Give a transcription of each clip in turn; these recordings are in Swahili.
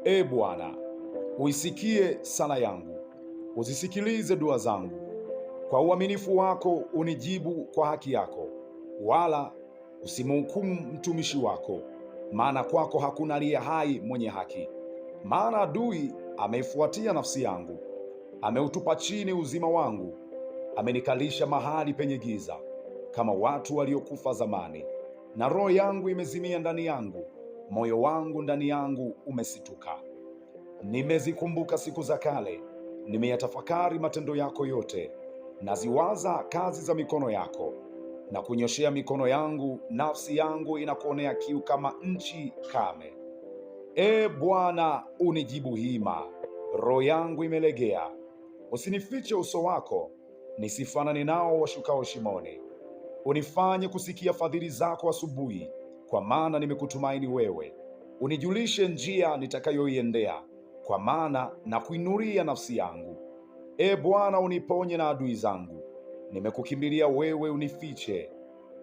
E Bwana, uisikie sala yangu, uzisikilize dua zangu. Kwa uaminifu wako unijibu kwa haki yako, wala usimhukumu mtumishi wako, maana kwako hakuna aliye hai mwenye haki. Maana adui ameifuatia nafsi yangu, ameutupa chini uzima wangu, amenikalisha mahali penye giza, kama watu waliokufa zamani. Na roho yangu imezimia ndani yangu, moyo wangu ndani yangu umesituka. Nimezikumbuka siku za kale, nimeyatafakari matendo yako yote, naziwaza kazi za mikono yako. Na kunyoshea mikono yangu, nafsi yangu inakuonea kiu kama nchi kame. E Bwana, unijibu hima, roho yangu imelegea. Usinifiche uso wako, nisifanane nao washukao shimoni. Unifanye kusikia fadhili zako asubuhi, kwa maana nimekutumaini wewe. Unijulishe njia nitakayoiendea, kwa maana nakuinuria nafsi yangu. E Bwana, uniponye na adui zangu. Nimekukimbilia wewe, unifiche.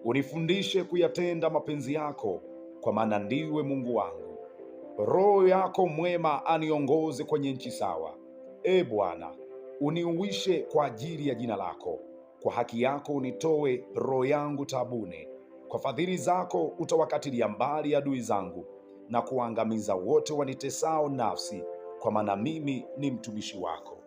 Unifundishe kuyatenda mapenzi yako, kwa maana ndiwe Mungu wangu. Roho yako mwema aniongoze kwenye nchi sawa. E Bwana, uniuishe kwa ajili ya jina lako. Kwa haki yako unitoe roho yangu taabuni. Kwa fadhili zako utawakatilia mbali adui zangu na kuwaangamiza wote wanitesao nafsi, kwa maana mimi ni mtumishi wako.